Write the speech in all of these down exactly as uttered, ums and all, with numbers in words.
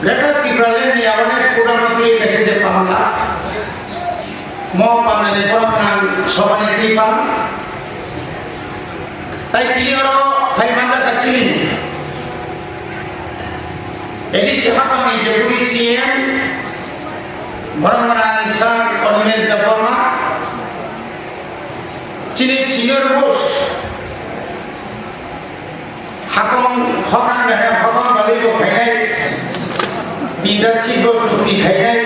Greater Tipraland ni awareness program no twi message pamla. Mo pamnani borok nang sobani twi pam. Tai tini oro phai manda ka chini. A D C hapang ni Deputy C M borok nang Sir Animesh Debbarma. Chini senior most. Hakong hokang dana hokang balai bo khainai, tinta si bo chukti khainai,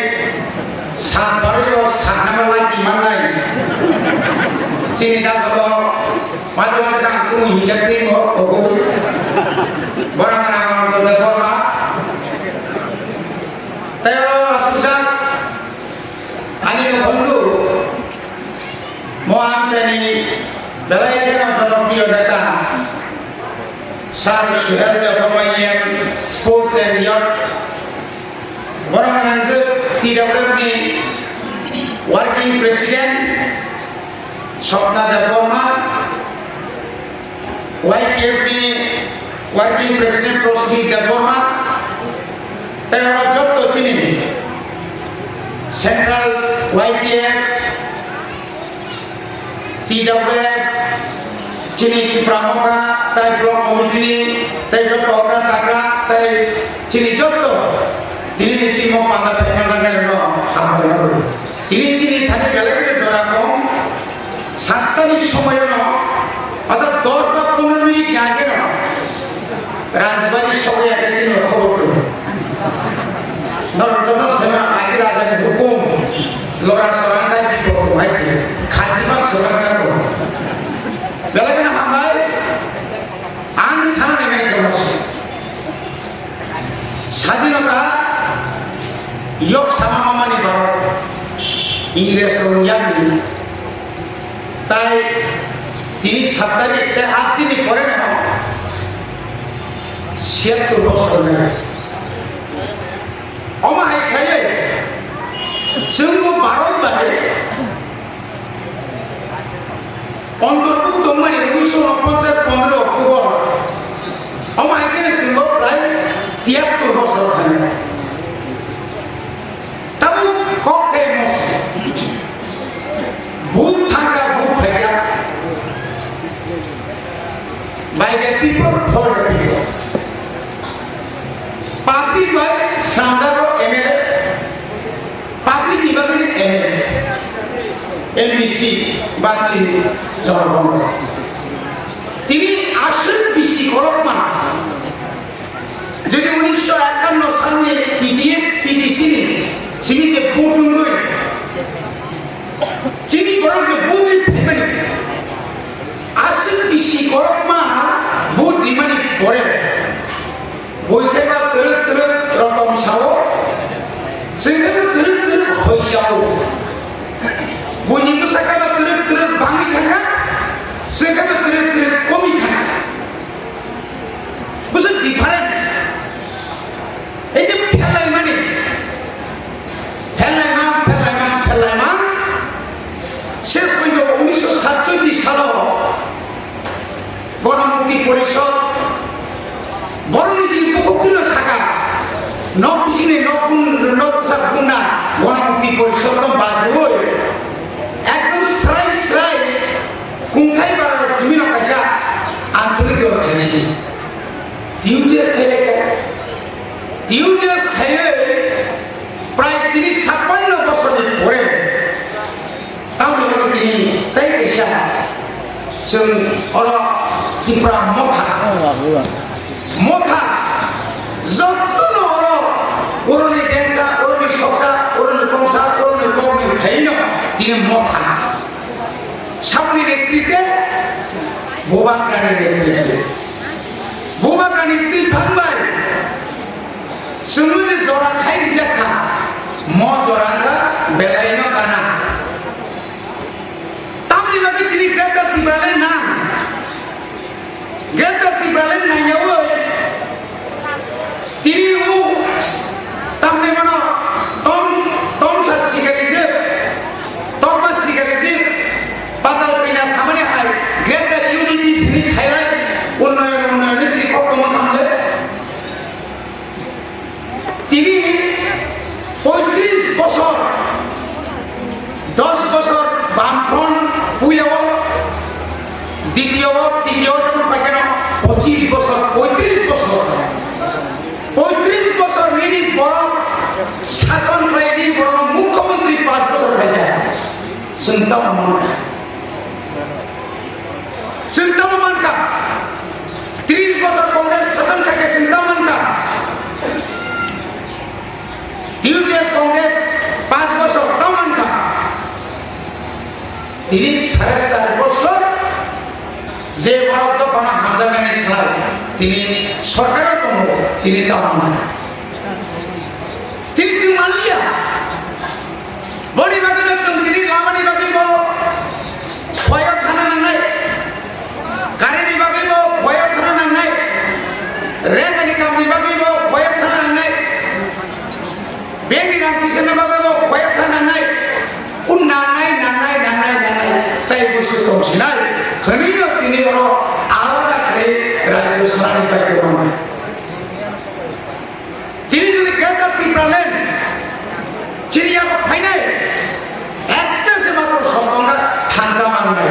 sat balai bo sat nama lagi manai. Chini da bo majo majo kang kumu hinjak twi mo ogo. Borang mana mana bo da borma. Tayo sujak ani no bondu. Mo amchaini belai kheno jonopriyo neta Sir Suhel Debbarma, E M Sports and Youth. Borok nangkhe T W F ni Working President Swapna Debbarma, Y P F ni Working President Rosmi Debbarma, tei oro jotto chini Central Y P F, T W F, chini Tipra Motha, tei Block Committee ni, tei jotto okra chakra, tei chini jotto, tini ni chini mo panda tei panda khe no hambai rw. Tini chini thani belai kheno jora kong, satta ni somoy no, orthat dos ba pondro minute ni age no, Rajbari sogwi age chini khobor rw. Norok joto sema agi raja ni hukum, lora sorang kai bipo hai khe, khajima sorang kai ko. Belai kheno hambai, ang sana ni nai jomo se. Sadinota yok sama mamani Bharot, Ingres rok yakni. Tai tini sat tarik tei at din ni pore no siyattor bosor nai. Omo hai khlaiwi chwngbo Bharot bai Antorbhukto wngmani unisho ponchas pondro October. Omo hai khe chwngbo prai tiyattor bosor thani. Tabuk kok khe mos. Vote thangkha, vote phaikha. By the people, for the people. Public bai swnamjago M L A, public ni bagwi M L A, M D C ba chini jonogon. Tini aswk bisi kolokma. Jodi unisho ekanno salni T T S, T T C ni simi je vote wngwi, chini borok je vote ri phaimani, aswk bisi kolokma vote rimani pore, bui khaiba twrwk twrwk rotom sao, chwng khaiba twrwk twrwk hoi sao, buini bwsa khaiba twrwk twrwk bangwi thangkha, chwng khaiba twrwk twrwk komwi thangkha. Busu different. Ei je pherlaimani, pherlaima, pherlaima, pherlaima. Ses porijonto unisho satchoi salo Ganamukti Porishod, borokni jini bukhuk tino saka, nok bisingni nok bung-, nok bwsa bungna Ganamukti Porishod no bajrwi, ekdom srai srai kungthai bara simi no kaisa ancholik dol khaisi. T U J S khailai kha. T U J S khaiwi prai tini sappanno bosorni pore tamni bagwi tini tei kaisa chwng oro Tipra Motha, Motha jottono oro, oroni dengsa, oroni soksa, oroni kongsa, oroni kokni khaino tini Motha. Saboni netrite, Bubagrani netrite. Bubagrani twiphang bai chwngno je jora khai rijak kha, mo jora wngkha belaino gana. Tamni bagwi tini Greater Tipraland nang. Greater Tipraland nangyaui tini o tamni mano tom, tomsa sikarijak, tokma sikarijak, patal pina samani hai Greater Unity sini sailai unnayon, unnayon ni sini kok tongma thamle. Tini Yo jokon paikano pochis bosor, poitris bosor, poitris bosor nini borok sason khlai, nini borok mukhyamantri pas bosor khlai kha. Chwng tamo mankha. Chwng tamo mankha. Tris bosor Congress sason khaikhe chwng tamo mankha. T U J S Congress pas bosor tamo mankha. Tini sare sar bosor je borok dophano hamjaknani salai, tini sorkaro tongo, tini tamo mano. Tini chwng manliya. Boni bagwino chwng tini lamani bagwi bo phoya thana nangnai. Karini bagwi bo phoya thana nangnai. Rengani kamni bagwi bo phoya thana nangnai. Bengni rang kisana bagwi bo phoya thana nangnai. Un nangnai, nangnai, nangnai, nangnai. Tai busu tongsinai. Hwnwino tini oro alada khe rajyo salani bai tongmani. Tini jodi Greater Tipraland chini yago phainai, ekta se matro sobdonga thansa mangnai.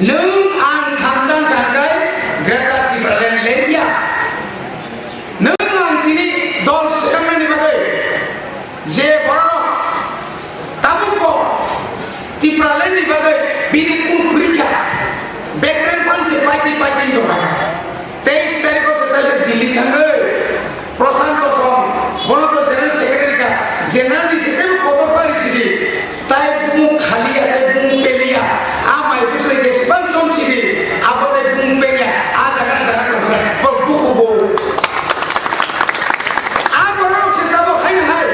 Nwng ang thansa wngkha hwnkhe Greater Tipraland lengya. Nwng ang tini dol swkangmani bagwi je borok tabuk bo Tipraland ni bagwi bini kunu kwrwi kha, bekreng phan se paiti paiti wngkha. Teis tarikh o se taisa Delhi thangwi Prashanto Som, bono to General Secretary kha, General ni se tebo kotor pari sidi, tai bumung khaliya, tai bumung peliya, a mai bwswlwi jesbang chom sidi, abo tai bumung peliya, a jaga jaga tongsa, bo buku bo. A borok se tabo haino hai,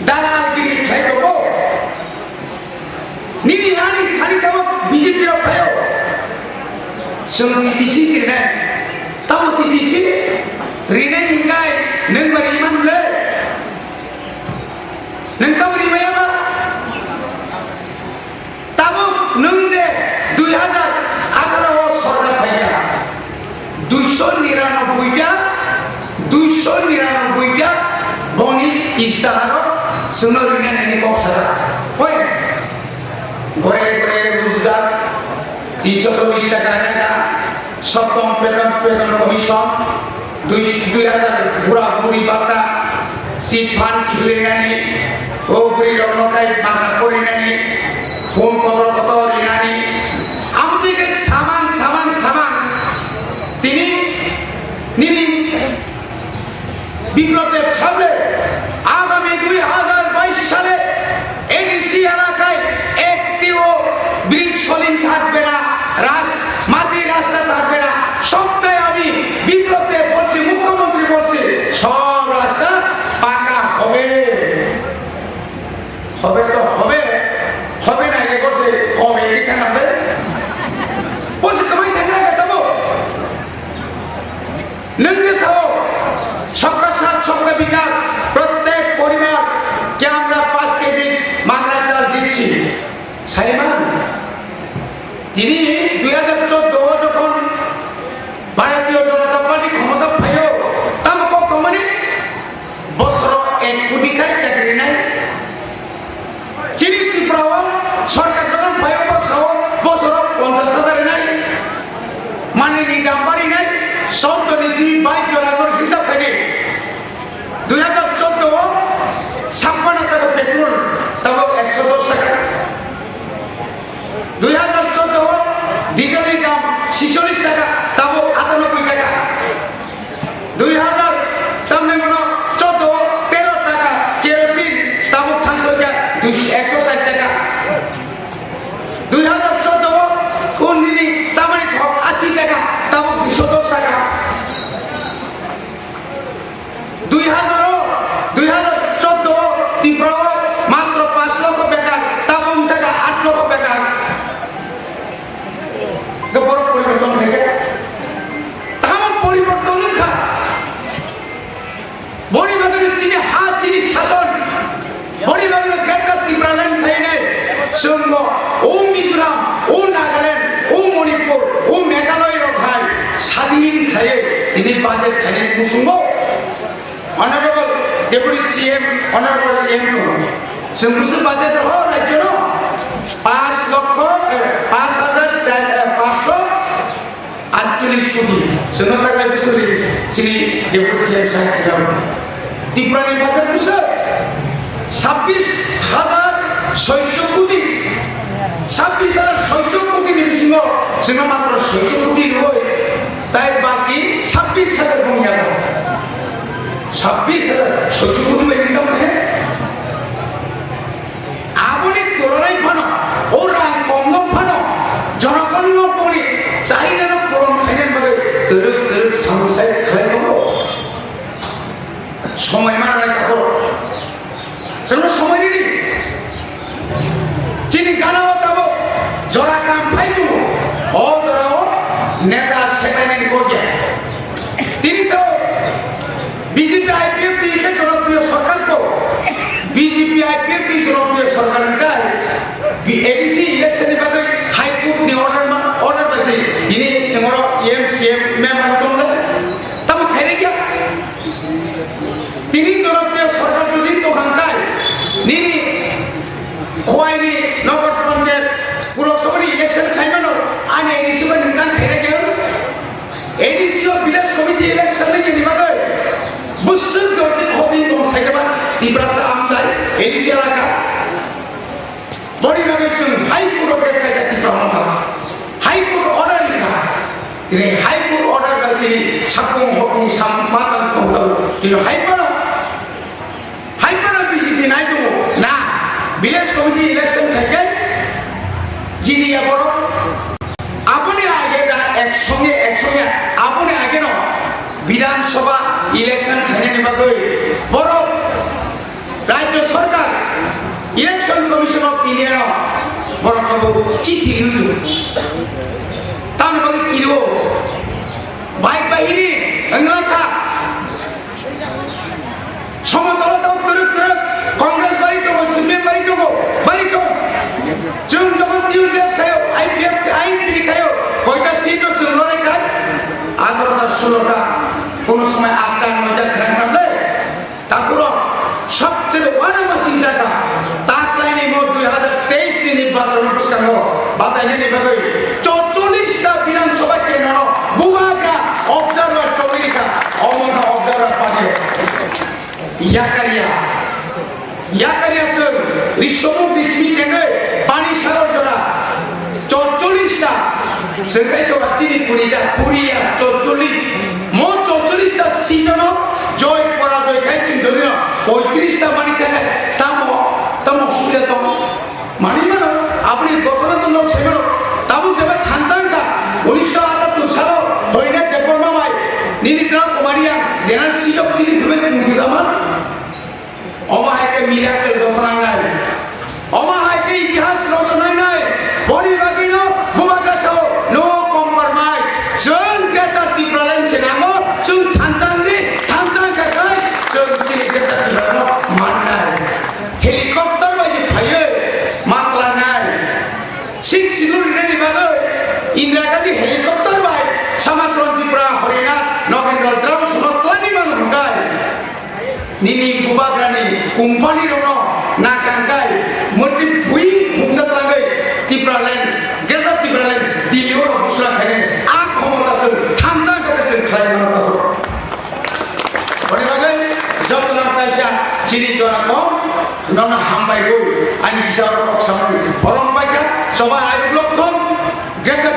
dalal giri khai tongo. Nini ani thani tamo B J P rok phaio. Chwng T T C rinai. Tamo T T C rinai hinkai nwng ba rimani le. Nwng tamo rimaya ba? Tabuk nwng je dui hajar atharo o sorkar phaikha. Duiso niranobboi ta, duiso niranobboi ta boni istiharo chwngno rinani kok sajak. Hoi, gore gore rojgar, tinso chollish taka rega, soptom beton, beton commission, dui, dui hajar bura buri bata, chit fund kiphilwi rinani, o buri rokno kai mangna porinani, phone kotor kotor rinani, amtwi khe saman, saman, saman, tini, nini, Biplab দেব সামনে আগামী দুই হাজার বাইশ সালে এডিসি এলাকায় একটিও bridge soling থাকবে না, রাস-, মাটির রাস্তা থাকবে না। সপ্তাহে আমি বিপ্লব দেব বলছি, মুখ্যমন্ত্রী বলছি, সব রাস্তা পাকা হবে। হবে তো হবে, হবে না, এ বসে কবে এটি থাকবে? বসে কমাই থাকবে না, যাবো। Nwng je sao, সবকা সাথ সবকা বিকাশ, প্রত্যেক পরিবারকে আমরা পাঁচ কেজি মাংনা চাল দিচ্ছি। Saiman, tini dui hajar choudo o jokhon Bharatiya Janata Party khomota phaio, tamo kok tongmani bosoro ek koti khai chakri nai. Chini Tripura o sorkar jokhon phaio, bosoro ponchash hajar nai. Mani ni dam bari nai, sotto ni simi bai jora kor hisab khai nai. Dui hajar choudo o chappanno taka petrol, tabo ekso dos taka. Dui hajar choudo o diesel ni dam chicholish taka, tabo atanoboi taka. Dui hajar, tamni bono choudo o tero taka kerosene, tabo thangsoi kha duish-, ekso sait taka. Dui hajar choudo o un nini chamani thok ashi taka, tabo duiso dos taka. Dui hajar o, dui hajar choudo o Tripura o matro panch lokho bekar, tamo wng thaka aat lokho bekar. Hwnkhe borok poriborton khaikhe. Tamo poriborton wngkha. Boni bagwi chini ha, chini sason. Boni bagwino Greater Tipraland khainai chwngbo o Mizoram, o Nagaland, o Manipur, o Meghalaya rok hai sadin khaiwi tini budget khainai muchungo. Honorable Deputy C M, Honorable M P, chwng bwswk budget rw rajyono panch lokho, eh, panch hajar char, eh, panch Chwngno taklai bwswk ri chini deputy C M sahib khe Tripura ni budget bwswk sabbish hajar soicho koti, sabbish hajar soicho koti ni bisingo chwngno matro soicho koti rwui tai baki sabbish hajar bung yago. Sabbish hajar soicho koti bai income khe. Aboni tulanai phano, o rang komno phano, jonogonno boni chahidano puron khainani bagwi twrwk twrwk samung sai khlai tongo. Somoi mananai tabuk. Chwngno somoi ridi. Chini ganao tabuk jora kam phai tongo. O jorao neta seklainani kok ya. Tini sao B J P I P F T khe jonopriyo sarkar ko, B J P I P F T jonopriyo sarkar wngkha, B-, A D C election ni bagwi High Court ni order ma, order bai se tini chwngno M C M member tongo, tamo khairokya. Tini jonopriyo sarkar jodi tongkha hwnkhe, nini Khowai ni Nagar Panchayat Purasabha ni election khaimano, ani A D C bai nungkang khairokya. A D C o village committee election ni ni bagwi bwswk jodi khobin tong saikaba Tiprasa amchai A D C elaka. Boni bagwi chwng High Court o case khaikha Tipra Motha. High Court order rikha. Tini High Court order bai tini sakung hokung sam matang tong tong. Tini High Court o Hai kono B J P nai tongo na, village committee election khaikhe jini ya borok. Aboni age da ek songe ek songe aboni age no Bidhan Sabha election khainani bagwi borok Rajya Sarkar Election Commission of India no borok no chithi liu. Tamni bagwi kiriwo bai bahini wngla kha. Somotolo tong twrwk twrwk, Congress bari tongo, C P M bari tongo, bari tong. Chwng jokhon T U J S khayo, I P F, I P F khayo, koita seat o chwng lorwi khai? Atharo ta, sulo ta, kono somoi aat ta, noi ta khwrang manle. Takhurok, sabse bana masing jaga, taklaini mo dui hajar teis ni nirbachon bwskango, batainani bagwi chorchollis ta Bidhan Sabha kendro no bubagra observer choli rikha, omo wngkha observer party. Yakaria. Yakaria chwng Risomuk Rismi chengwi Pani Sagar jora chorchollis ta. Chwng kaichwa chini puri ta, puri ya chorchollis. Mo chorchollis ta seat no joy porajoy khai chwng jodi no poitris ta mani khai tamo, tamo sukya tong. Mani mano, aboni gotona tong nok semero. Tabuk jeba thansa wngkha, unisho atattur salo, Horinath Debbarma bai, nini trak Kumariya, General Silok chini phebe mudu daman. Omo hai khe miracle gotho nangnai. Omo hai khe itihas rojak nangnai. Boni bagwino bubagra sao no compromise. Chwng Greater Tipraland se nango, chwng thansa wngdi, thansa wngkha khai, chwng chini Greater Tipraland no mannai. Helicopter bai je phaiwi ma klangnai. Sixth Schedule rinani bagwi Indira Gandhi helicopter bai Samachron Tripura, Horinath, Nagendra Tripura sono twlangwi mano hwnkhe. Nini bubagrani company rokno nakangkai, motwi bui khungsa twlangwi Tipraland, Greater Tipraland, Delhi o rok busra khainai, a khomota chwng thansa khe chwng khlai mano tabuk. Boni bagwi jotono kaisa chini jora kok, nono hambai rw, ani kisa rok kok samani. Borom baikha, soba ayuk lok thong, Greater